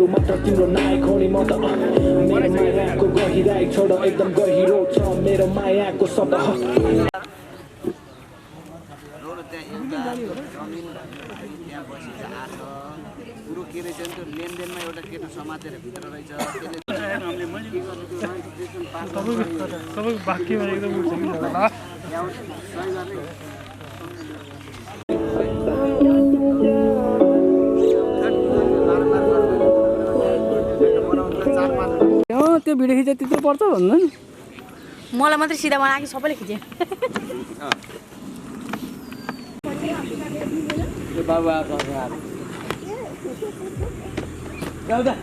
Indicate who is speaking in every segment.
Speaker 1: मात्र तिम्रो नायक हो नि म त मेरो मायाको गहिराई छोड एकदम गहिरो छ मेरो मायाको सतह
Speaker 2: कुरो के रहेछ नि त्यो लेनदेनमा एउटा केटो समातेर भित्र रहेछ
Speaker 3: सबै वाक्यमा एकदम उठ्छ कि त्यो भिडियो खिच्दा त्यत्रो पर्छ भन्नु नि
Speaker 4: मलाई मात्रै सिधा बनाएको सबैले खिचे
Speaker 3: बाबु आएको एउटा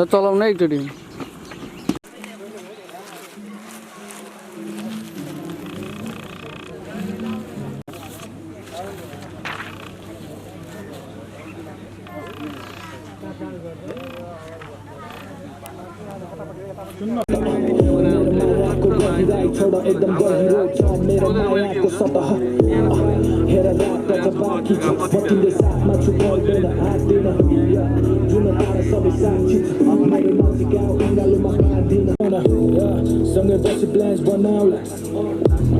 Speaker 3: चलाउन एकचोटि
Speaker 1: छोड एकदम गहिरो छ मेरो मायाको सतह हेर रात छ बाँकी छ बतिँदै साथमा छु पर्दैन हात्दैन जुन तारा सबै साक्षी छ मेरो नजिक आऊ उनीहरूमा बाँधिन सँगै बसी प्लान्स बनाउला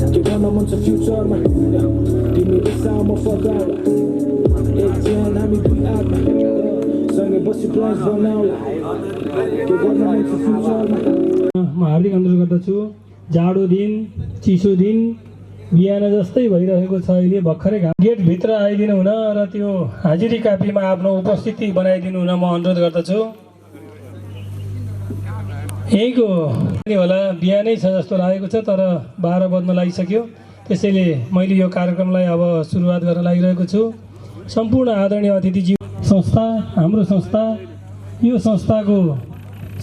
Speaker 1: के गर्न मन छ फ्युचरमा तिमी रिसाउमा फर्काउला एक ज्यान हामी दुई आत्मा सँगै बसी प्लान्स बनाउला के गर्न मन छ फ्युचरमा
Speaker 5: म हार्दिक अनुरोध गर्दछु जाडो दिन चिसो दिन बिहान जस्तै भइरहेको छ अहिले भर्खरै गेटभित्र आइदिनु हुन र त्यो हाजिरी कापीमा आफ्नो उपस्थिति बनाइदिनु हुन म अनुरोध गर्दछु यहीँको होला बिहानै छ जस्तो लागेको छ तर 12 बज्न लागिसक्यो त्यसैले मैले यो कार्यक्रमलाई अब सुरुवात गर्न लागिरहेको छु सम्पूर्ण आदरणीय अतिथिज्यू संस्था हाम्रो संस्था यो संस्थाको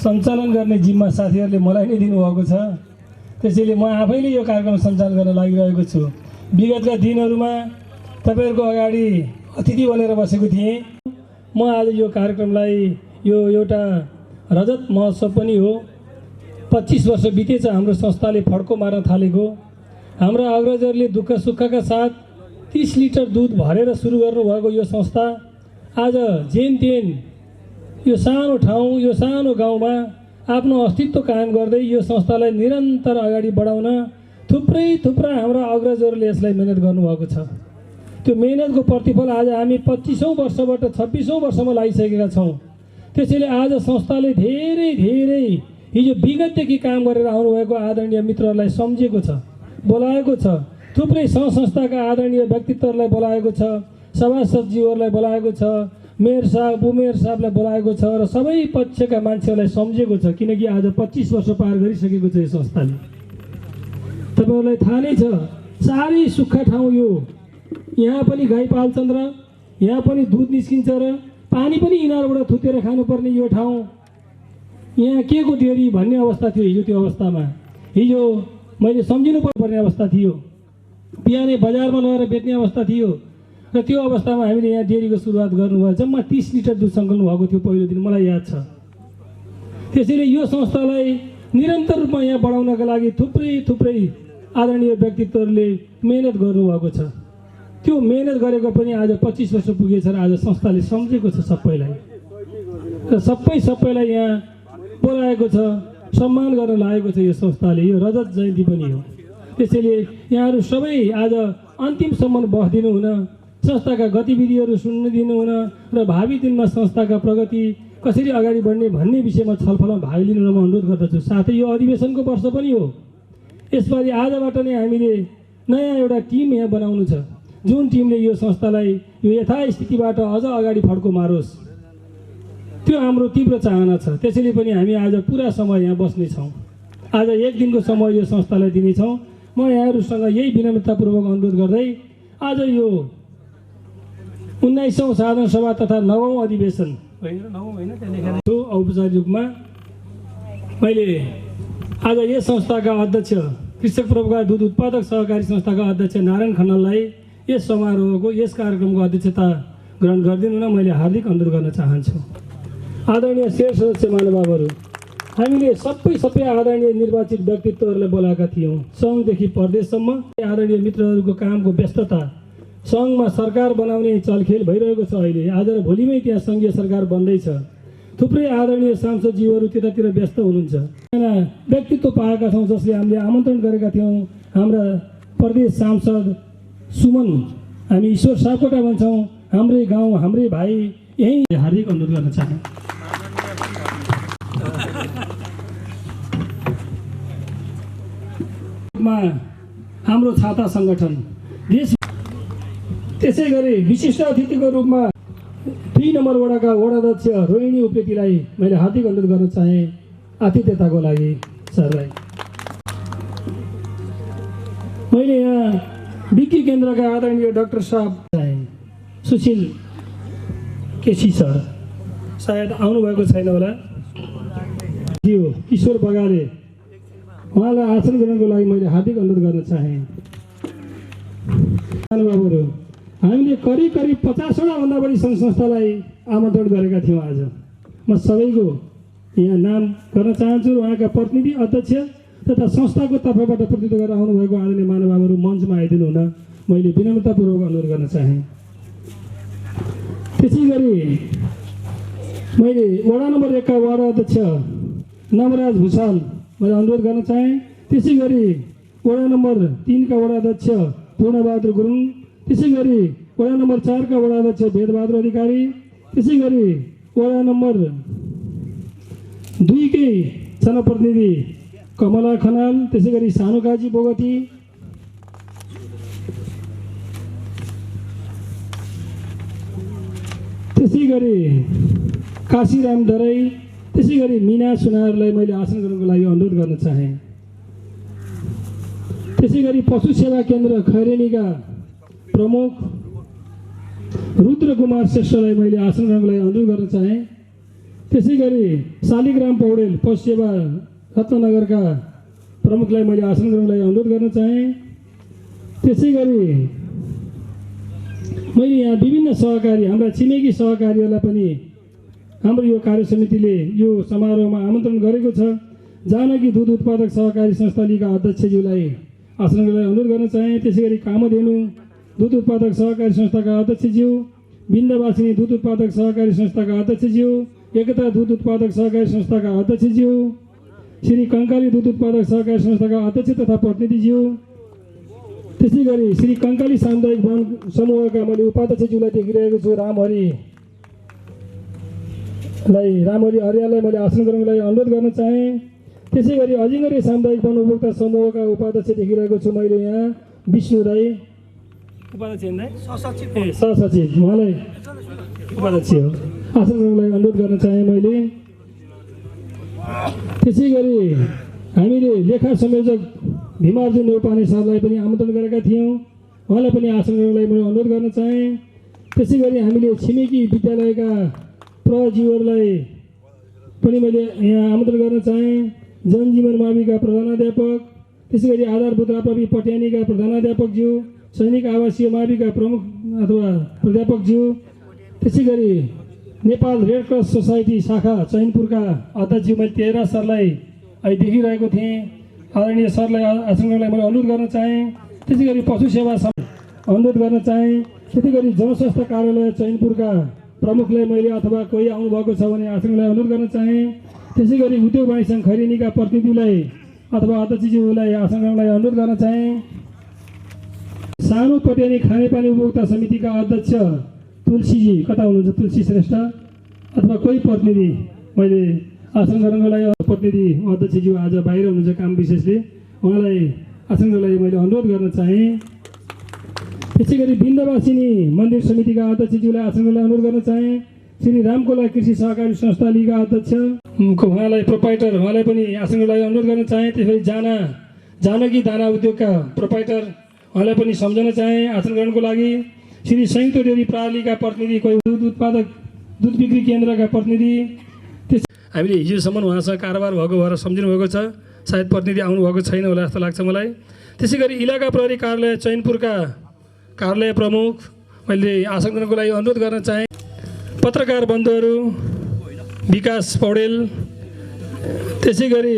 Speaker 5: सञ्चालन गर्ने जिम्मा साथीहरूले मलाई नै दिनुभएको छ त्यसैले म आफैले यो कार्यक्रम सञ्चालन गर्न लागिरहेको छु विगतका दिनहरूमा तपाईँहरूको अगाडि अतिथि बनेर बसेको थिएँ म आज यो कार्यक्रमलाई यो एउटा रजत महोत्सव पनि हो 25 वर्ष बितेछ हाम्रो संस्थाले फड्को मार्न थालेको हाम्रा अग्रजहरूले दुःख सुखका साथ 30 लिटर दुध भरेर सुरु गर्नुभएको यो संस्था आज जेन तेन यो सानो ठाउँ यो सानो गाउँमा आफ्नो अस्तित्व कायम गर्दै यो संस्थालाई निरन्तर अगाडि बढाउन थुप्रा हाम्रा अग्रजहरूले यसलाई मेहनत गर्नुभएको छ त्यो मेहनतको प्रतिफल आज हामी 25औं वर्षबाट 26औं वर्षमा लागिसकेका छौँ त्यसैले आज संस्थाले धेरै हिजो विगतदेखि काम गरेर आउनुभएको आदरणीय मित्रहरूलाई सम्झेको छ बोलाएको छ थुप्रै सङ्घ संस्थाका आदरणीय व्यक्तित्वहरूलाई बोलाएको छ सभासदज्यूहरूलाई बोलाएको छ मेयर साहब उमेर साहबलाई बोलाएको छ र सबै पक्षका मान्छेहरूलाई सम्झेको छ किनकि आज 25 वर्ष पार गरिसकेको छ यो संस्थाले तपाईँहरूलाई थाहा नै छ साह्रै सुक्खा ठाउँ यो यहाँ पनि गाई पाल्छन् र यहाँ पनि दुध निस्किन्छ र पानी पनि इनारबाट थुतेर खानुपर्ने यो ठाउँ यहाँ के को डेरी भन्ने अवस्था थियो हिजो त्यो अवस्थामा हिजो मैले सम्झिनु पर्ने अवस्था थियो बिहानै बजारमा लगेर बेच्ने अवस्था थियो र त्यो अवस्थामा हामीले यहाँ डेरीको सुरुवात गर्नुभयो जम्मा 30 लिटर दुध सङ्कलन भएको थियो पहिलो दिन मलाई याद छ त्यसैले यो संस्थालाई निरन्तर रूपमा यहाँ बढाउनका लागि थुप्रै आदरणीय व्यक्तित्वहरूले मेहनत गर्नुभएको छ त्यो मेहनत गरेको पनि आज 25 वर्ष पुगेछ र आज संस्थाले सम्झेको छ सबैलाई र सबैलाई यहाँ बोलाएको छ सम्मान गर्न लागेको छ यो संस्थाले यो रजत जयन्ती पनि हो त्यसैले यहाँहरू सबै आज अन्तिमसम्म बस्दिनु हुन संस्थाका गतिविधिहरू सुन्न दिनुहुन र भावी दिनमा संस्थाका प्रगति कसरी अगाडि बढ्ने भन्ने विषयमा छलफलमा भाग लिनु म अनुरोध गर्दछु साथै यो अधिवेशनको वर्ष पनि हो यसपालि आजबाट नै हामीले नयाँ एउटा टिम यहाँ बनाउनु छ जुन टिमले यो संस्थालाई यो यथास्थितिबाट अझ अगाडि फड्को मारोस् त्यो हाम्रो तीव्र चाहना छ त्यसैले पनि हामी आज पुरा समय यहाँ बस्नेछौँ आज एक दिनको समय यो संस्थालाई दिनेछौँ म यहाँहरूसँग यही विनम्रतापूर्वक अनुरोध गर्दै आज यो 19औं साधारण सभा तथा 9औं अधिवेशन औपचारिक रूपमा मैले आज यस संस्थाका अध्यक्ष कृषक परोपकार दूध उत्पादक सहकारी संस्थाका अध्यक्ष नारायण खनाललाई यस समारोहको यस कार्यक्रमको अध्यक्षता ग्रहण गरिदिनु न मैले हार्दिक अनुरोध गर्न चाहन्छु आदरणीय शेर सदस्य महानुभावहरू, हामीले सबै आदरणीय निर्वाचित व्यक्तित्वहरूलाई बोलाएका थियौँ। सङ्घदेखि प्रदेशसम्म आदरणीय मित्रहरूको कामको व्यस्तता, सङ्घमा सरकार बनाउने चलखेल भइरहेको छ। अहिले आज र भोलिमै त्यहाँ सङ्घीय सरकार बन्दैछ। थुप्रै आदरणीय सांसदज्यूहरू त्यतातिर व्यस्त हुनुहुन्छ। व्यक्तित्व पाएका छौँ जसले हामीले आमन्त्रण गरेका थियौँ। हाम्रा प्रदेश सांसद सुमन, हामी ईश्वर सापकोटा भन्छौँ, हाम्रै गाउँ हाम्रै भाइ, यही हार्दिक अनुरोध गर्न चाहन्छु। हाम्रो छाता सङ्गठन देश, त्यसै गरी विशिष्ट अतिथिको रूपमा 2 नम्बर वडाका वडाध्यक्ष रोहिणी उप्रेतीलाई मैले हार्दिक अनुरोध गर्न चाहेँ आतिथ्यताको लागि सरलाई। मैले यहाँ विकी केन्द्रका आदरणीय डाक्टर साहब चाहेँ, सुशील केसी सर सायद आउनुभएको छैन होला, ज्यू किशोर बगाले, उहाँलाई आसन ग्रहणको लागि मैले हार्दिक अनुरोध गर्न चाहेँ। महानुभावहरू, हामीले करिब 50वटा भन्दा बढी सङ्घ संस्थालाई आमन्त्रण गरेका थियौँ। आज म सबैको यहाँ नाम गर्न चाहन्छु। उहाँका प्रतिनिधि अध्यक्ष तथा संस्थाको तर्फबाट प्रतिनिधित्व गरेर आउनुभएको आदरणीय महानुभावहरू मञ्चमा आइदिनु हुन मैले विनम्रतापूर्वक अनुरोध गर्न चाहेँ। त्यसै गरी मैले वडा नम्बर 1 का वडा अध्यक्ष नवराज भूषाल मैले अनुरोध गर्न चाहेँ। त्यसै गरी वडा नम्बर 3 का वडा अध्यक्ष पूर्णबहादुर गुरुङ, त्यसै गरी वडा नम्बर 4 का वडा अध्यक्ष भेदबहादुर अधिकारी, त्यसै गरी वडा नम्बर 2 कै जनप्रतिनिधि कमला खनाल, त्यसै गरी सानुकाजी बोगटी, त्यसै गरी काशीराम दराई, त्यसै गरी मिना सुनारलाई मैले आसन ग्रहणको लागि अनुरोध गर्न चाहेँ। त्यसै गरी पशु सेवा केन्द्र खैरेनीका प्रमुख रुद्र कुमार श्रेष्ठलाई मैले आसन ग्रहणको लागि अनुरोध गर्न चाहेँ। त्यसै गरी शालिग्राम पौडेल पशु सेवा रत्नगरका प्रमुखलाई मैले आसन ग्रहणको लागि अनुरोध गर्न चाहेँ। त्यसै गरी मैले यहाँ विभिन्न सहकारी, हाम्रा छिमेकी सहकारीहरूलाई पनि हाम्रो यो कार्य समितिले यो समारोहमा आमन्त्रण गरेको छ। जानकी दुध उत्पादक सहकारी संस्थाका अध्यक्षज्यूलाई आसन ग्रहणको लागि अनुरोध गर्न चाहेँ। त्यसै गरी कामधेनु दुध उत्पादक सहकारी संस्थाका अध्यक्षज्यू, विन्ध्यवासिनी दुध उत्पादक सहकारी संस्थाका अध्यक्षज्यू, एकता दुध उत्पादक सहकारी संस्थाका अध्यक्षज्यू, श्री कङ्काली दुध उत्पादक सहकारी संस्थाका अध्यक्ष तथा प्रतिनिधिज्यू, त्यसै गरी श्री कङ्काली सामुदायिक वन समूहका मैले उपाध्यक्षज्यूलाई देखिरहेको छु, रामहरि अर्याललाई मैले आसन ग्रहणको लागि अनुरोध गर्न चाहेँ। त्यसै गरी अजिङ्गरे सामुदायिक वन उपभोक्ता समूहका उपाध्यक्ष देखिरहेको छु मैले यहाँ, विष्णु राई उपाध्यक्ष सहसचिव, उहाँलाई उपाध्यक्ष हो, आसन ग्रहणको लागि अनुरोध गर्न चाहेँ मैले। त्यसै गरी हामीले लेखा संयोजक भीमार्जुन नेउपाने सरलाई पनि आमन्त्रण गरेका थियौँ, उहाँलाई पनि आसन ग्रहणको लागि मैले अनुरोध गर्न चाहेँ। त्यसै गरी हामीले छिमेकी विद्यालयका प्रज्यूहरूलाई पनि मैले यहाँ आमन्त्रण गर्न चाहेँ। जनजीवन माविका प्रधानाध्यापक, त्यसै गरी आधारभूत राप्रवि पट्यानीका प्रधानाध्यापकज्यू, सैनिक आवासीय माविका प्रमुख अथवा प्राध्यापकज्यू, त्यसै गरी नेपाल रेड क्रस सोसाइटी शाखा चैनपुरका अध्यक्ष मैले 13 सरलाई अहिले देखिरहेको थिएँ। आदरणीय सरलाई आसन ग्रहणको लागि मैले अनुरोध गर्न चाहेँ। त्यसै गरी पशु सेवा अनुरोध गर्न चाहेँ। त्यसै गरी जनस्वास्थ्य कार्यालय चैनपुरका प्रमुखलाई मैले अथवा कोही आउनुभएको छ भने आसन ग्रहणको लागि अनुरोध गर्न चाहेँ। त्यसै गरी उद्योग वाणिज्य सङ्घ खैरेनीका प्रतिनिधिलाई अथवा अध्यक्षज्यूलाई आसन ग्रहणको लागि अनुरोध गर्न चाहेँ। सानो पट्यानी खानेपानी उपभोक्ता समितिका अध्यक्ष तुलसीजी कता हुनुहुन्छ, तुलसी श्रेष्ठ अथवा कोही प्रतिनिधि मैले आसन ग्रहणको लागि प्रतिनिधि अध्यक्षज्यू आज बाहिर हुनुहुन्छ काम विशेषले, उहाँलाई आसन ग्रहणको लागि मैले अनुरोध गर्न चाहेँ। त्यसै गरी विन्ध्यवासिनी मन्दिर समितिका अध्यक्षज्यूलाई आसन ग्रहणको लागि अनुरोध गर्न चाहेँ। श्री रामकोला कृषि सहकारी संस्था लीगा अध्यक्ष उहाँलाई प्रोपाइटर, उहाँलाई पनि आसन ग्रहणको लागि अनुरोध गर्न चाहेँ। त्यसपछि जानकी दाना उद्योगका प्रोपाइटर, उहाँलाई पनि सम्झन चाहेँ आसन ग्रहणको लागि। श्री संयुक्त डेरी प्रणालीका प्रतिनिधि, कोही दुध उत्पादक दुध बिक्री केन्द्रका प्रतिनिधि, हामीले हिजोसम्म उहाँसँग कारोबार भएको भएर सम्झिनु भएको छ, सायद प्रतिनिधि आउनुभएको छैन होला जस्तो लाग्छ मलाई। त्यसै गरी इलाका प्रहरी कार्यालय चैनपुरका कार्यालय प्रमुख मैले आसन ग्रहणको लागि अनुरोध गर्न चाहेँ। पत्रकार बन्धुहरू, विकास पौडेल, त्यसै गरी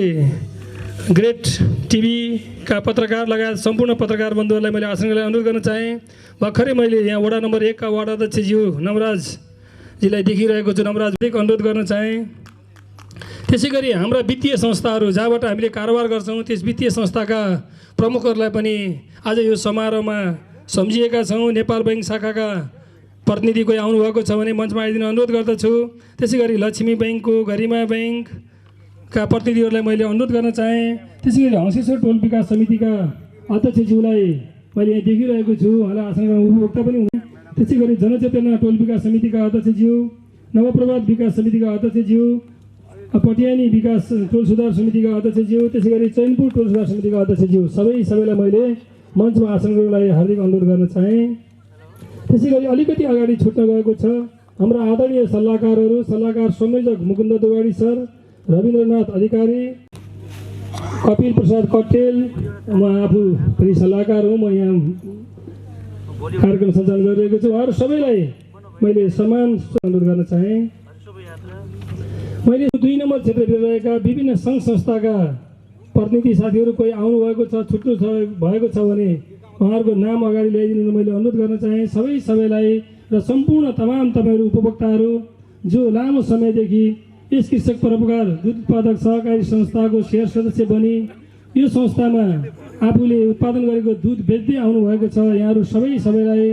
Speaker 5: ग्रेट टिभीका पत्रकार लगायत सम्पूर्ण पत्रकार बन्धुहरूलाई मैले आसनलाई अनुरोध गर्न चाहेँ। भर्खरै मैले यहाँ वडा नम्बर 1 का वार्ड अध्यक्षज्यू नवराजजीलाई देखिरहेको छु, नवराजजी अनुरोध गर्न चाहेँ। त्यसै गरी हाम्रा वित्तीय संस्थाहरू जहाँबाट हामीले कारोबार गर्छौँ त्यस वित्तीय संस्थाका प्रमुखहरूलाई पनि आज यो समारोहमा सम्झिएका छौँ। नेपाल बैङ्क शाखाका प्रतिनिधि कोही आउनुभएको छ भने मञ्चमा आइदिन अनुरोध गर्दछु। त्यसै गरी लक्ष्मी बैङ्कको, गरिमा बैङ्कका प्रतिनिधिहरूलाई मैले अनुरोध गर्न चाहेँ। त्यसै गरी हंसेश्वर टोल विकास समितिका अध्यक्षज्यूलाई मैले यहाँ देखिरहेको छु, उहाँलाई आसनका उपभोक्ता पनि हुन्। त्यसै गरी जनचेतना टोल विकास समितिका अध्यक्षज्यू, नवप्रभात विकास समितिका अध्यक्षज्यू, पटियानी विकास टोल सुधार समितिका अध्यक्षज्यू, त्यसै गरी चैनपुर टोल सुधार समितिका अध्यक्षज्यू सबैलाई मैले मञ्चमा आसन गर्नलाई हार्दिक अनुरोध गर्न चाहेँ। त्यसै गरी अलिकति अगाडि छुट्न गएको छ हाम्रा आदरणीय सल्लाहकारहरू, सल्लाहकार संयोजक मुकुन्द दुवाडी सर, रविन्द्रनाथ अधिकारी, कपिल प्रसाद कटेल, म आफू पनि सल्लाहकार हुँ, म यहाँ कार्यक्रम सञ्चालन गरिरहेको छु। उहाँहरू सबैलाई मैले सम्मान अनुरोध गर्न चाहेँ। मैले 2 नम्बर क्षेत्रभित्र रहेका विभिन्न सङ्घ संस्थाका प्रतिनिधि साथीहरू कोही आउनुभएको छ, छुट्नु भएको छ भने उहाँहरूको नाम अगाडि ल्याइदिनु मैले अनुरोध गर्न चाहेँ। सबैलाई र सम्पूर्ण तमाम तपाईँहरू उपभोक्ताहरू जो लामो समयदेखि यस कृषक परोपकार दुध उत्पादक सहकारी संस्थाको शेयर सदस्य बनी यो संस्थामा आफूले उत्पादन गरेको दुध बेच्दै आउनुभएको छ, यहाँहरू सबैलाई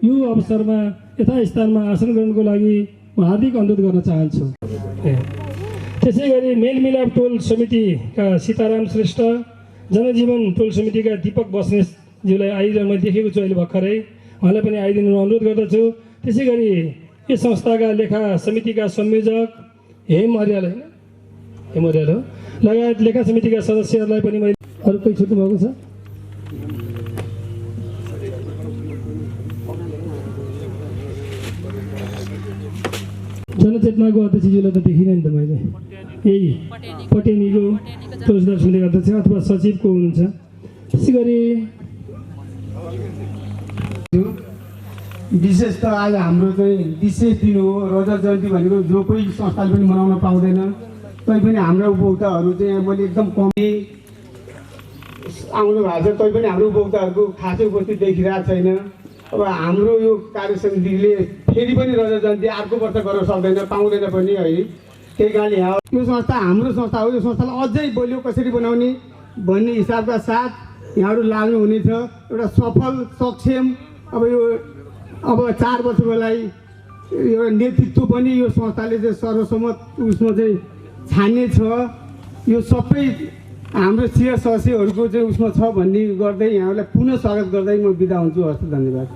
Speaker 5: यो अवसरमा यथास्थानमा आसन ग्रहणको लागि म हार्दिक अनुरोध गर्न चाहन्छु। त्यसै गरी मेलमिलाप टोल समितिका सीताराम श्रेष्ठ, जनजीवन टोल समितिका दीपक बस्नेतज्यूलाई आइरहनु मैले देखेको छु अहिले भर्खरै, उहाँलाई पनि आइदिनु अनुरोध गर्दछु। त्यसै गरी यस संस्थाका लेखा समितिका संयोजक हेम अर्याल हो लगायत लेखा समितिका सदस्यहरूलाई पनि मैले अरू कोही छुट्नु भएको छ? जनचेतनाको अध्यक्षज्यूलाई त देखिनँ नि त मैले, यही पटेनीको टोल सुधार समितिका अध्यक्ष अथवा सचिवको हुनुहुन्छ। त्यसै गरी
Speaker 6: विशेष त आज हाम्रो चाहिँ विशेष दिन हो रजत जयन्ती भनेको, जो कोही संस्थाले पनि मनाउन पाउँदैन। तैपनि हाम्रा उपभोक्ताहरू चाहिँ मैले एकदम कमै आउनु भएको छ, तैपनि हाम्रो उपभोक्ताहरूको खासै उपस्थिति देखिरहेको छैन। अब हाम्रो यो कार्य समितिले फेरि पनि रजत जयन्ती अर्को वर्ष गर्न सक्दैन, पाउँदैन पनि है। त्यही कारणले यो संस्था हाम्रो संस्था हो, यो संस्थालाई अझै बलियो कसरी बनाउने भन्ने हिसाबका साथ यहाँहरू लाग्नुहुनेछ। एउटा सफल सक्षम अब 4 वर्षको लागि एउटा नेतृत्व पनि यो संस्थाले चाहिँ सर्वसम्मत उसमा चाहिँ छान्ने छ। यो सबै हाम्रो शेयर सदस्यहरूको चाहिँ उसमा छ भन्ने गर्दै यहाँहरूलाई पुनः स्वागत गर्दै म बिदा हुन्छु। हस्, धन्यवाद।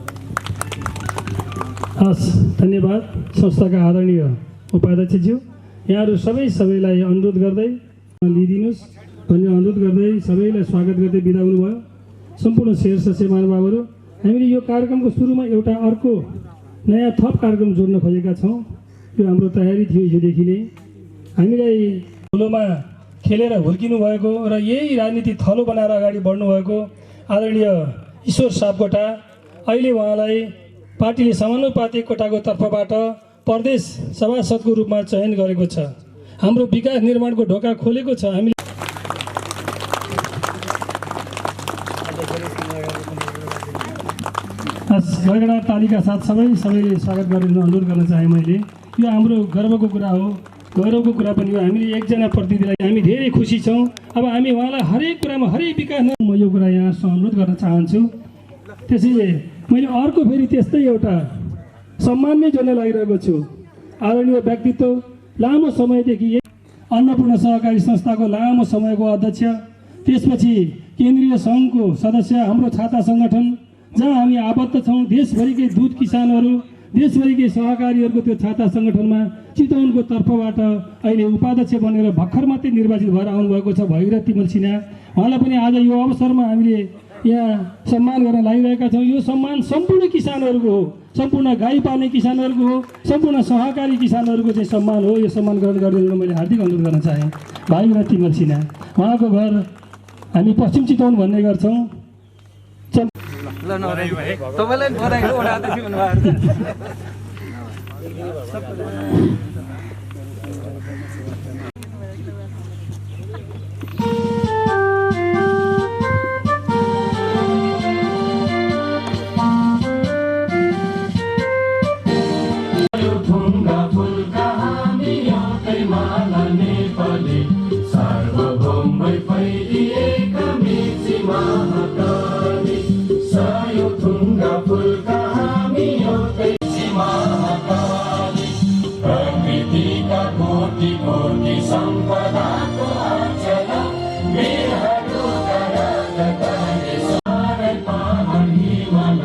Speaker 5: हस्, धन्यवाद। संस्थाका आदरणीय उपाध्यक्षज्यू, यहाँहरू सबैलाई अनुरोध गर्दै लिइदिनुहोस् भन्ने अनुरोध गर्दै सबैलाई स्वागत गर्दै बिदा हुनुभयो। सम्पूर्ण शेयर सदस्य महानुभावहरू, हामीले यो कार्यक्रमको सुरुमा एउटा अर्को नयाँ थप कार्यक्रम जोड्न खोजेका छौँ। यो हाम्रो तयारी थियो हिजोदेखि नै। हामीलाई थलोमा खेलेर हुर्किनु भएको र यही राजनीति थलो बनाएर अगाडि बढ्नुभएको आदरणीय ईश्वर सापकोटा, अहिले उहाँलाई पार्टीले समानुपातिक कोटाको तर्फबाट प्रदेश सभासदको रूपमा चयन गरेको छ। हाम्रो विकास निर्माणको ढोका खोलेको छ। हामीले गडगडा तालिका साथ सबैले स्वागत गरिदिनु अनुरोध गर्न चाहेँ। मैले यो हाम्रो गर्वको कुरा हो, गौरवको कुरा पनि हो। हामीले एकजना प्रतिनिधिलाई हामी धेरै खुसी छौँ। अब हामी उहाँलाई हरेक कुरामा हरेक विकासमा म यो कुरा यहाँ अनुरोध गर्न चाहन्छु। त्यसैले मैले अर्को फेरि त्यस्तै एउटा सम्मान नै जोड्न लागिरहेको छु। आदरणीय व्यक्तित्व, लामो समयदेखि अन्नपूर्ण सहकारी संस्थाको लामो समयको अध्यक्ष, त्यसपछि केन्द्रीय सङ्घको सदस्य, हाम्रो छाता सङ्गठन जहाँ हामी आबद्ध छौँ, देशभरिकै दुध किसानहरू, देशभरिकै सहकारीहरूको त्यो छाता सङ्गठनमा चितवनको तर्फबाट अहिले उपाध्यक्ष बनेर भर्खर मात्रै निर्वाचित भएर आउनुभएको छ भगीरथ तिमल सिन्हा। उहाँलाई पनि आज यो अवसरमा हामीले यहाँ सम्मान गर्न लागिरहेका छौँ। यो सम्मान सम्पूर्ण किसानहरूको हो, सम्पूर्ण गाई पाल्ने किसानहरूको हो, सम्पूर्ण सहकारी किसानहरूको चाहिँ सम्मान हो। यो सम्मान ग्रहण गरिदिनु मैले हार्दिक अनुरोध गर्न चाहेँ। भगीरथ तिमल सिन्हा, उहाँको घर हामी पश्चिम चितवन भन्ने गर्छौँ।
Speaker 2: तपाईँलाई बनाएको
Speaker 7: माला नेपाली सार्वभौम फैलिएका मेची महाकाली सय थुङ्गा फुलका हामी एउटै महाकाली प्रकृतिका कोटि कोटि सम्पदाको अचल वीरहरूका राजधानी सारै पावन हिमाल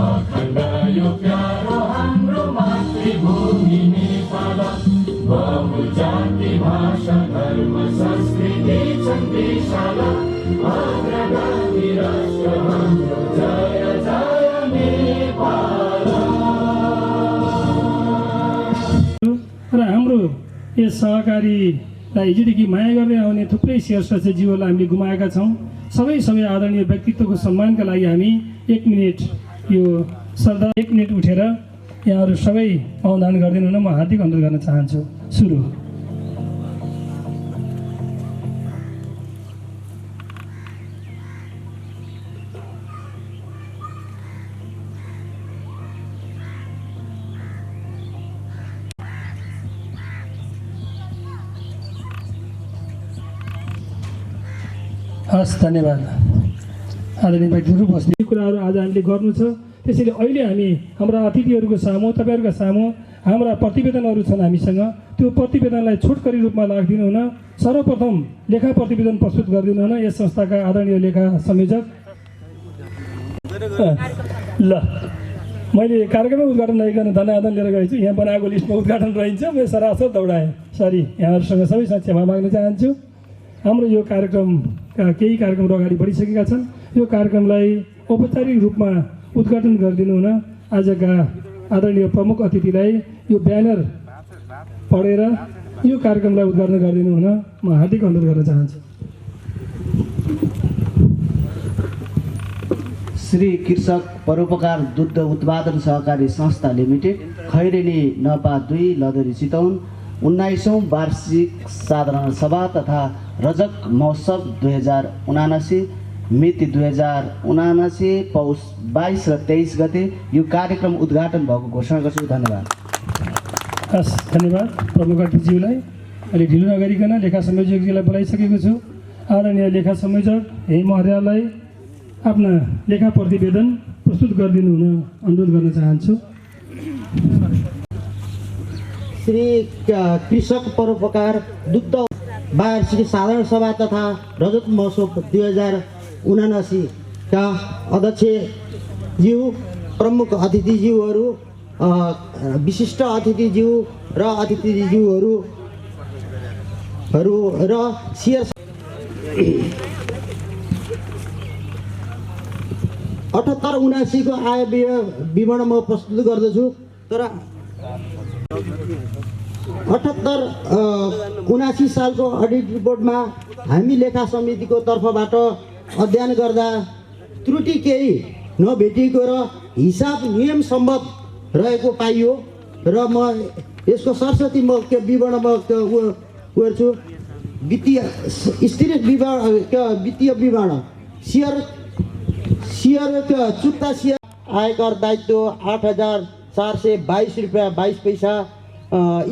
Speaker 7: अखण्ड यो प्यारो हाम्रो मातृभूमि नेपाल बहुजाति भाषा धर्म संस्कृति छन् विशाल अग्रगामी राष्ट्र हाम्रो जय जय नेपाल।
Speaker 5: र हाम्रो यस सहकारीलाई हिजोदेखि माया गर्दै आउने थुप्रै शीर्ष जीवलाई हामीले गुमाएका छौँ। सबै आदरणीय व्यक्तित्वको सम्मानका लागि हामी 1 मिनट यो श्रद्धा 1 मिनट उठेर यहाँहरू सबै अवधान गरिदिनु हुन म हार्दिक अनुरोध गर्न चाहन्छु। सुरु। हस्, धन्यवाद। आदरणीय व्यक्तिहरू बस्ने कुराहरू आज हामीले गर्नु छ। त्यसैले अहिले हामी हाम्रा अतिथिहरूको सामु तपाईँहरूका सामु हाम्रा प्रतिवेदनहरू छन् हामीसँग। त्यो प्रतिवेदनलाई छोटकरी रूपमा राखिदिनु हुन सर्वप्रथम लेखा प्रतिवेदन प्रस्तुत गरिदिनु हुन यस संस्थाका आदरणीय लेखा संयोजक। ल, मैले कार्यक्रममा उद्घाटन नगरिकन धन्यवाद लिएर गएछु। यहाँ बनाएको लिस्टमा उद्घाटन रहन्छ, मैले सरासर दौडाएँ। सरी, यहाँहरूसँग सबैसँग क्षमा माग्न चाहन्छु। हाम्रो यो कार्यक्रमका केही कार्यक्रमहरू अगाडि बढिसकेका छन्। यो कार्यक्रमलाई औपचारिक रूपमा उद्घाटन गरिदिनु हुन आजका आदरणीय प्रमुख अतिथिलाई यो ब्यानर पढेर यो कार्यक्रमलाई उद्घाटन गरिदिनु हुन म हार्दिक अनुरोध गर्न चाहन्छु।
Speaker 8: श्री कृषक परोपकार दुग्ध उत्पादन सहकारी संस्था लिमिटेड खैरेनी नपा 2 लदरी चितवन 19औं वार्षिक साधारण सभा तथा रजक महोत्सव 2079 मिति 2079 पौष 22 र 23 गते यो कार्यक्रम उद्घाटन भएको घोषणा गर्छु। धन्यवाद।
Speaker 5: हस्, धन्यवाद प्रमुख अतिथिज्यूलाई। अहिले ढिलो नगरिकन लेखा संयोजकजीलाई बोलाइसकेको छु। आदरणीय लेखा संयोजक हे महोदयलाई आफ्ना लेखा प्रतिवेदन प्रस्तुत गरिदिनु हुन अनुरोध गर्न चाहन्छु।
Speaker 9: श्री कृषक परोपकार दुग्ध वार्षिक साधारण सभा तथा रजत महोत्सव 2079 का अध्यक्षज्यू, प्रमुख अतिथिज्यूहरू, विशिष्ट अतिथिज्यू र अतिथिज्यूहरू र शेयर 78-79 को आय व्यय विवरण म प्रस्तुत गर्दछु। तर 78-79 सालको अडिट रिपोर्टमा हामी लेखा समितिको तर्फबाट अध्ययन गर्दा त्रुटि केही नभेटिएको र हिसाब नियम सम्बद्ध रहेको पाइयो र म यसको सरस्वती म विवरणमा गर्छु। वित्तीय स्थिर वित्तीय विवरण शेयर चुक्ता शेयर आयकर दायित्व 8,422 रुपियाँ 22 पैसा,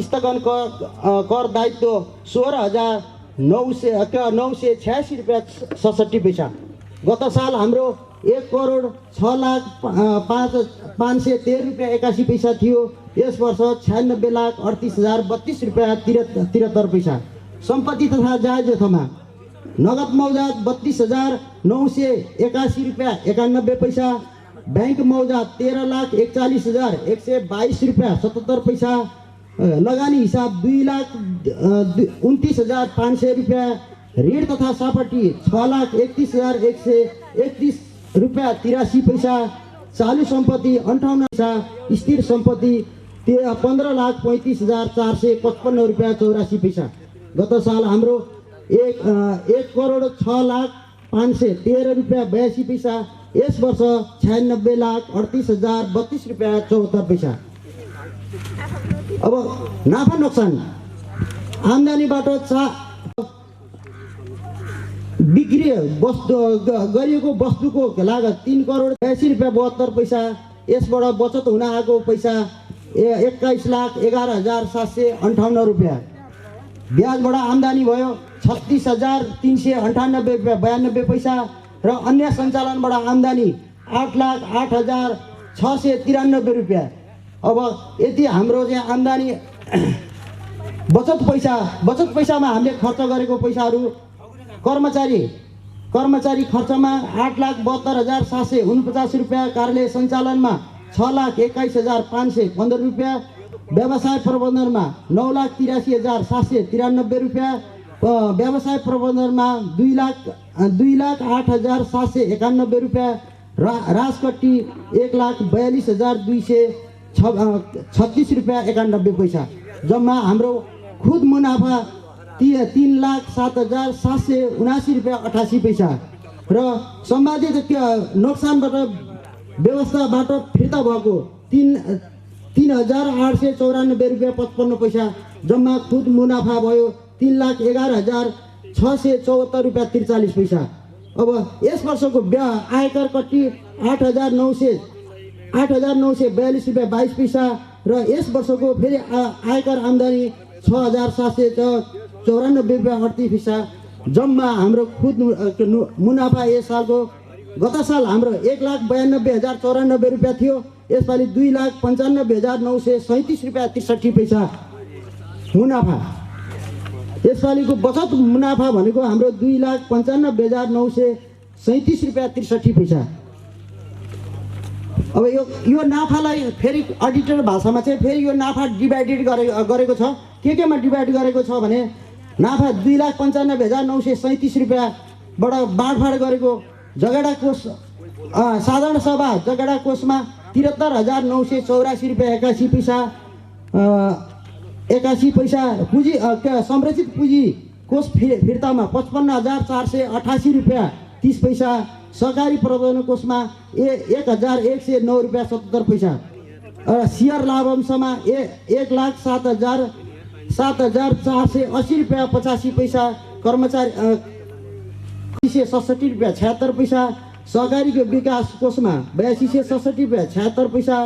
Speaker 9: स्थगन कर दायित्व 16,986 रुपियाँ 67 पैसा। गत साल हाम्रो 1,06,05,513 रुपियाँ 81 पैसा थियो। यस वर्ष 96,38,032 रुपियाँ 73 पैसा। सम्पत्ति तथा जायज जथामा नगद मौजात 32,981 रुपियाँ 91 पैसा, बैंक मौजात 13,41,122 रुपियाँ 77 पैसा, लगानी हिसाब 2,29,500 रुपियाँ, ऋण तथा सापट्टी 6,31,131 रुपियाँ 83 पैसा, चालू सम्पत्ति 58 पैसा, स्थिर सम्पत्ति 15,35,455 रुपियाँ 84 पैसा। गत साल हाम्रो 1,06,05,13 रुपियाँ 82 पैसा। यस वर्ष 96,38,032 रुपियाँ 74 पैसा। अब नाफा नोक्सान आम्दानीबाट बिक्री गरिएको वस्तुको लागत 3,82 रुपियाँ 72 पैसा। यसबाट बचत हुन आएको पैसा 21,11,758 रुपियाँ। ब्याजबाट आम्दानी भयो 36,398 रुपियाँ 92 पैसा र अन्य सञ्चालनबाट आम्दानी 8,08,693 रुपियाँ। अब यति हाम्रो चाहिँ आम्दानी बचत पैसामा हामीले खर्च गरेको पैसाहरू कर्मचारी खर्चमा 8,72,749 रुपियाँ, कार्यालय सञ्चालनमा 6,21,515 रुपियाँ, व्यवसाय प्रबन्धनमा 9,83,793 रुपियाँ, व्यवसाय प्रबन्धनमा 2,08,791 रुपियाँ, राजकट्टी 1,42,236 रुपियाँ 91 पैसा। जम्मा हाम्रो खुद मुनाफा 3,07,779 रुपियाँ 88 पैसा र सम्बन्धित नोक्सानबाट व्यवस्थाबाट फिर्ता भएको 3,894 रुपियाँ 55 पैसा। जम्मा खुद मुनाफा भयो 3,11,674 रुपियाँ 43 पैसा। अब यस वर्षको आयकर कट्टी 8,942 रुपियाँ 22 पैसा र यस वर्षको फेरि आयकर आम्दानी 6,794 रुपियाँ 38 पैसा। जम्मा हाम्रो खुद मुनाफा यस सालको गत साल हाम्रो 1,92,094 रुपियाँ थियो, यसपालि 2,95,937 रुपियाँ 63 पैसा मुनाफा। यसपालिको बचत मुनाफा भनेको हाम्रो 2,95,937 रुपियाँ 63 पैसा। अब यो नाफालाई फेरि अडिटर भाषामा चाहिँ फेरि यो नाफा डिभाइडेड गरेको छ। केमा डिभाइड गरेको छ भने नाफा 2,95,937 रुपियाँबाट बाँडफाँड गरेको जगेडा कोष साधारण सभा जगेडा कोषमा 73,984 रुपियाँ 81 पैसा 81 पैसा, पुँजी संरक्षित पुँजी कोष फिर्तामा 55,488 रुपियाँ 30 पैसा, सहकारी प्रबन्धन कोषमा 1,109 रुपियाँ 77 पैसा, सेयर लाभांशमा 1,07,480 रुपियाँ 85 पैसा, कर्मचारी 267 रुपियाँ 76 पैसा, सहकारीको विकास कोषमा 8267 रुपियाँ 76 पैसा,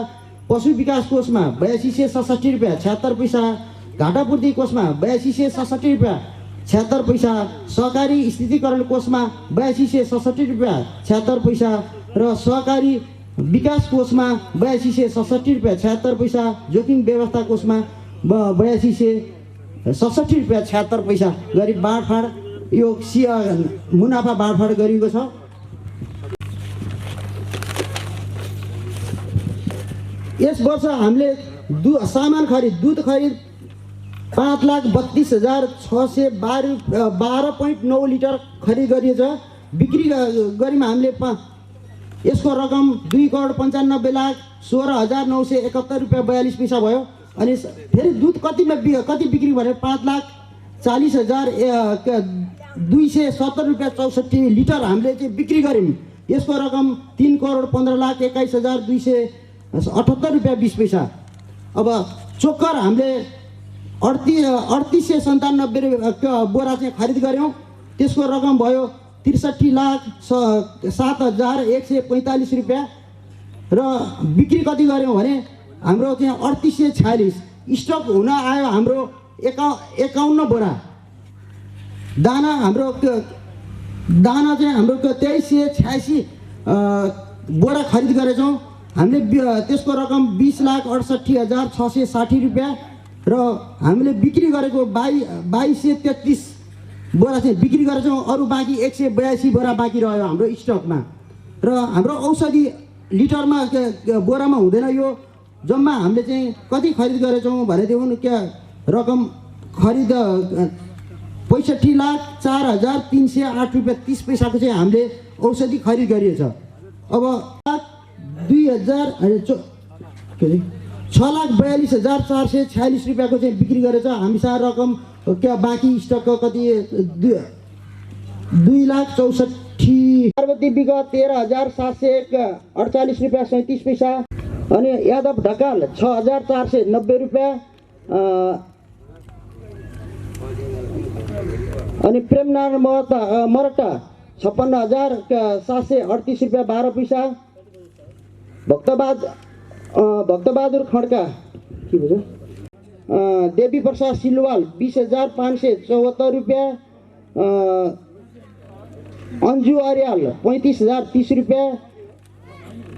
Speaker 9: पशु विकास कोषमा 8267 रुपियाँ 76 पैसा, घाटापूर्ति कोषमा 8267 रुपियाँ 76 पैसा, सहकारी स्थितीकरण कोषमा 8267 रुपियाँ 76 पैसा र सहकारी विकास कोषमा 8267 रुपियाँ 76 पैसा, जोखिम व्यवस्था कोषमा 8267 रुपियाँ 76 पैसा गरी बाँडफाँड यो मुनाफा बाँडफाँड गरिएको छ। यस वर्ष हामीले सामान खरिद दुध खरिद 5,32,612.9 लिटर खरिद गरिएछ। बिक्री गरीमा हामीले यसको रकम 2,95,16,971 रुपियाँ 42 पैसा भयो। अनि फेरि दुध कति बिक्री भने 5,40,270 रुपियाँ 64 लिटर हामीले चाहिँ बिक्री गऱ्यौँ। यसको रकम 3,15,21,278 रुपियाँ 20 पैसा। अब चोकर हामीले 3897 बोरा चाहिँ खरिद गऱ्यौँ। त्यसको रकम भयो 63,07,145 रुपियाँ र बिक्री कति गऱ्यौँ भने हाम्रो चाहिँ 3846 स्टक हुन आयो हाम्रो 51 बोरा। दाना चाहिँ हाम्रो 2386 बोरा खरिद गरेछौँ हामीले। त्यसको रकम 20,68,660 रुपियाँ र हामीले बिक्री गरेको 2233 बोरा चाहिँ बिक्री गरेछौँ। अरू बाँकी 182 बोरा बाँकी रह्यो हाम्रो स्टकमा। र हाम्रो औषधि लिटरमा बोरामा हुँदैन यो। जम्मा हामीले चाहिँ कति खरिद गरेछौँ भनेदेखि क्या रकम खरिद 65,04,308 रुपियाँ 30 पैसाको चाहिँ हामीले औषधि खरिद गरिएछ। अब 6,42,446 रुपियाँको चाहिँ बिक्री गरेछ। हामीसँग रकम क्या बाँकी स्टकको कति 2,64,000। पार्वती विगत 13,748 रुपियाँ 37 पैसा। अनि यादव ढकाल 6,490 रुपियाँ। अनि प्रेमनारायण मरटा 56,738 रुपियाँ 12 पैसा। भक्तबहादुर खड्का के भन्छ देवी प्रसाद सिलवाल 20,574 रुपियाँ, अन्जु अर्याल 35,030 रुपियाँ,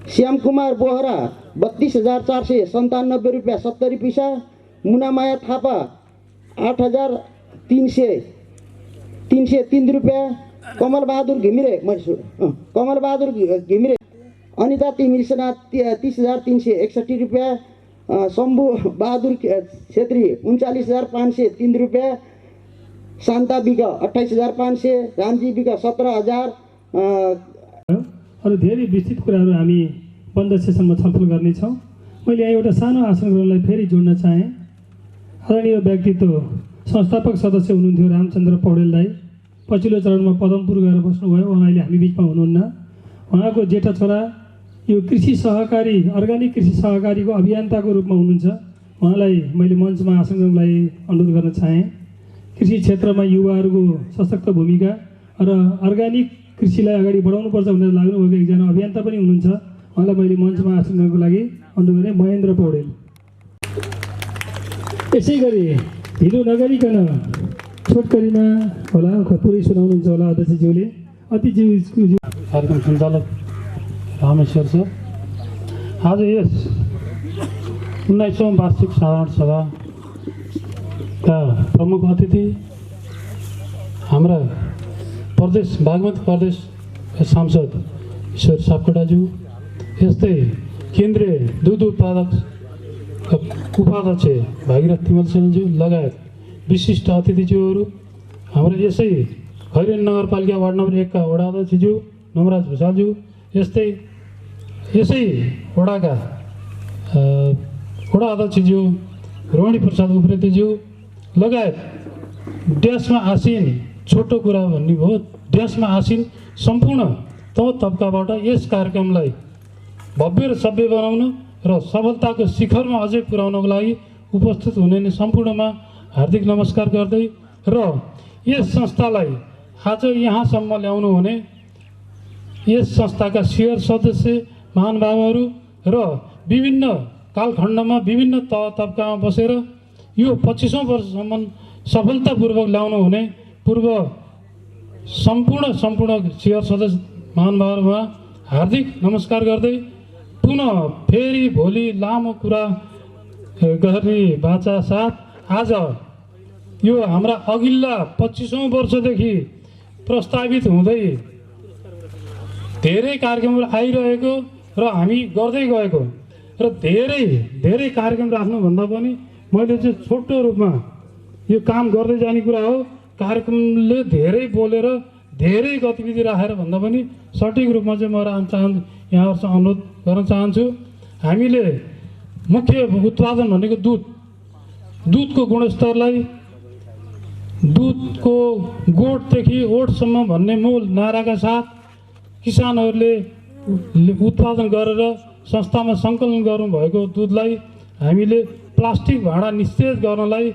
Speaker 9: श्यामकुमार बोहरा 32,497 रुपियाँ 70 पैसा, मुनामाया थापा 8,303 रुपियाँ, कमलबहादुर घिमिरे अनिता तिमिरसेना 30,361 रुपियाँ, शम्भु बहादुर छेत्री 39,503 रुपियाँ, शान्ता विक 28,500, रामजी विक 17,000।
Speaker 5: अरू धेरै विस्तृत कुराहरू हामी बन्द सेसनमा छलफल गर्नेछौँ। मैले यहाँ एउटा सानो आसन ग्रहणलाई फेरि जोड्न चाहेँ। आदरणीय व्यक्तित्व संस्थापक सदस्य हुनुहुन्थ्यो रामचन्द्र पौडेललाई, पछिल्लो चरणमा पदमपुर गएर बस्नुभयो, उहाँ अहिले हामी बिचमा हुनुहुन्न। उहाँको जेठा छोरा यो कृषि सहकारी अर्ग्यानिक कृषि सहकारीको अभियन्ताको रूपमा हुनुहुन्छ। उहाँलाई मैले मञ्चमा आसन गर्नको लागि अनुरोध गर्न चाहेँ। कृषि क्षेत्रमा युवाहरूको सशक्त भूमिका र अर्ग्यानिक कृषिलाई अगाडि बढाउनुपर्छ भनेर लाग्नुभएको एकजना अभियन्ता पनि हुनुहुन्छ। उहाँलाई मैले मञ्चमा आसन गर्नको लागि अनुरोध गरेँ। महेन्द्र पौडेल। यसै गरी ढिलो नगरिकन छोटकरीमा होला पुरै सुनाउनुहुन्छ होला अध्यक्षज्यूले। अतिथिज्यू कार्यक्रम सञ्चालक रामेश्वर सर, आज यस 19औं वार्षिक साधारण सभाका प्रमुख अतिथि हाम्रा प्रदेश बागमती प्रदेशका सांसद ईश्वर सापकोटाज्यू, यस्तै केन्द्रीय दुध उत्पादक उपाध्यक्ष भागीरथ तिमल सेनज्यू लगायत विशिष्ट अतिथिज्यूहरू, हाम्रो यसै खैरेनी नगरपालिका वार्ड नम्बर 1 का वडा अध्यक्षज्यू नमराज भुषालज्यू, यसै वडाका वडा अध्यक्षज्यू रोहिणी प्रसाद उप्रेतीज्यू लगायत देशमा आसीन, छोटो कुरा भन्नुभयो, देशमा आसीन सम्पूर्ण तबकाबाट यस कार्यक्रमलाई भव्य र सभ्य बनाउन र सफलताको शिखरमा अझै पुर्याउनको लागि उपस्थित हुने सम्पूर्णमा हार्दिक नमस्कार गर्दै र यस संस्थालाई आज यहाँसम्म ल्याउनु हुने यस संस्थाका शेयर सदस्य महानुभावहरू र विभिन्न कालखण्डमा विभिन्न तबकामा बसेर यो 25औं वर्षसम्म सफलतापूर्वक ल्याउनु हुने पूर्व सम्पूर्ण शेयर सदस्य महानुभावहरूमा हार्दिक नमस्कार गर्दै पुनः फेरि भोलि लामो कुरा गर्ने बाचा साथ आज यो हाम्रा अघिल्ला 25औं वर्षदेखि प्रस्तावित हुँदै धेरै कार्यक्रमहरू आइरहेको र हामी गर्दै गएको र धेरै कार्यक्रम राख्नुभन्दा पनि मैले चाहिँ छोटो रूपमा यो काम गर्दै जाने कुरा हो। कार्यक्रमले धेरै बोलेर धेरै गतिविधि राखेर भन्दा पनि सठिक रूपमा चाहिँ म यहाँहरूसँग अनुरोध गर्न चाहन्छु। हामीले मुख्य उत्पादन भनेको दुधको गुणस्तरलाई दुधको गोठदेखि ओठसम्म भन्ने मूल नाराका साथ किसानहरूले उत्पादन गरेर संस्थामा सङ्कलन गर्नुभएको दुधलाई हामीले प्लास्टिक भाँडा निषेध गर्नलाई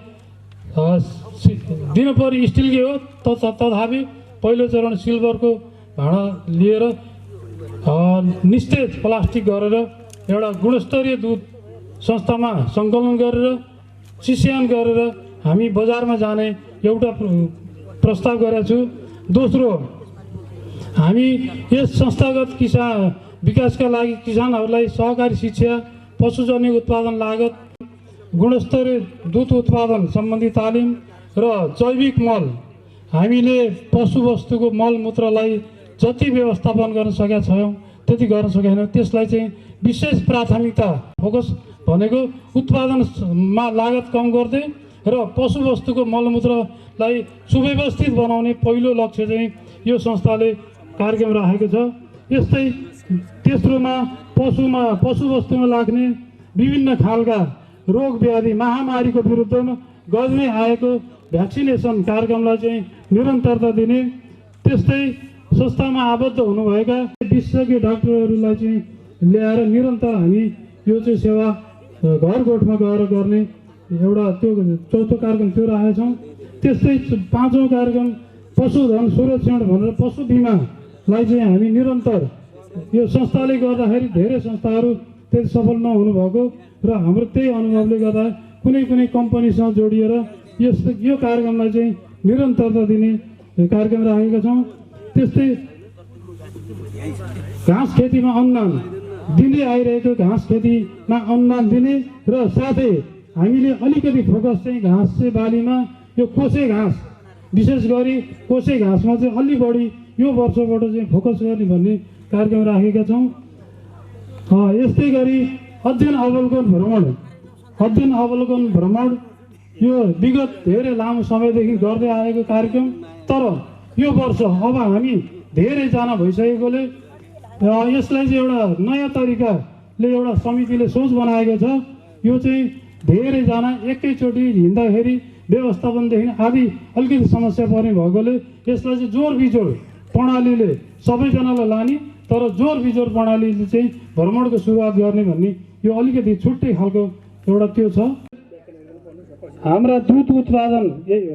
Speaker 5: दिनपरि स्टिलकै हो, तथापि पहिलो चरण सिल्भरको भाँडा लिएर निषेध प्लास्टिक गरेर एउटा गुणस्तरीय दुध संस्थामा सङ्कलन गरेर चिस्यान गरेर हामी बजारमा जाने एउटा प्रस्ताव गरेका छु। दोस्रो, हामी यस संस्थागत विकासका लागि किसानहरूलाई सहकारी शिक्षा, पशुजन्य उत्पादन लागत, गुणस्तरीय दुध उत्पादन सम्बन्धी तालिम र जैविक मल, हामीले पशुवस्तुको मलमूत्रलाई जति व्यवस्थापन गर्न सकेका छौँ त्यति गर्न सकेनौँ। त्यसलाई चाहिँ विशेष प्राथमिकता फोकस भनेको उत्पादनमा लागत कम गर्दै र पशुवस्तुको मलमूत्रलाई सुव्यवस्थित बनाउने पहिलो लक्ष्य चाहिँ यो संस्थाले कार्यक्रम राखेको छ। यस्तै तेस्रोमा पशुवस्तुमा लाग्ने विभिन्न खालका रोग व्याधि महामारीको विरुद्धमा गर्दै आएको भ्याक्सिनेसन कार्यक्रमलाई चाहिँ निरन्तरता दिने, त्यस्तै संस्थामा आबद्ध हुनुभएका विशेषज्ञ डाक्टरहरूलाई चाहिँ ल्याएर निरन्तर हामी यो चाहिँ सेवा घर गोठमा गएर गर्ने एउटा त्यो चौथो कार्यक्रम त्यो राखेका छौँ। त्यस्तै पाँचौँ कार्यक्रम पशुधन सुरक्षण भनेर पशु बिमालाई चाहिँ हामी निरन्तर यो संस्थाले गर्दाखेरि धेरै संस्थाहरू त्यति सफल नहुनु भएको र हाम्रो त्यही अनुभवले गर्दा
Speaker 3: कुनै कुनै कम्पनीसँग जोडिएर यो कार्यक्रमलाई चाहिँ निरन्तरता दिने कार्यक्रम राखेका छौँ। त्यस्तै घाँस खेतीमा अनुदान दिँदै आइरहेको घाँस खेतीमा अनुदान दिने र साथै हामीले अलिकति फोकस चाहिँ घाँस चाहिँ बालीमा यो कोसे घाँस विशेष गरी कोसे घाँसमा चाहिँ अलि बढी यो वर्षबाट चाहिँ फोकस गर्ने भन्ने कार्यक्रम राखेका छौँ। यस्तै गरी अध्ययन अवलोकन भ्रमण यो विगत धेरै लामो समयदेखि गर्दै आएको कार्यक्रम, तर यो वर्ष अब हामी धेरैजना भइसकेकोले यसलाई चाहिँ एउटा नयाँ तरिकाले एउटा समितिले सोच बनाएको छ। यो चाहिँ धेरैजना एकैचोटि हिँड्दाखेरि व्यवस्थापनदेखि आदि अलिकति समस्या पर्ने भएकोले यसलाई चाहिँ जोड बिजोड प्रणालीले सबैजनालाई लाने, तर जोड बिजोड प्रणालीले चाहिँ भ्रमणको सुरुवात गर्ने भन्ने यो अलिकति छुट्टै खालको एउटा त्यो छ। हाम्रा दुध उत्पादन यही हो।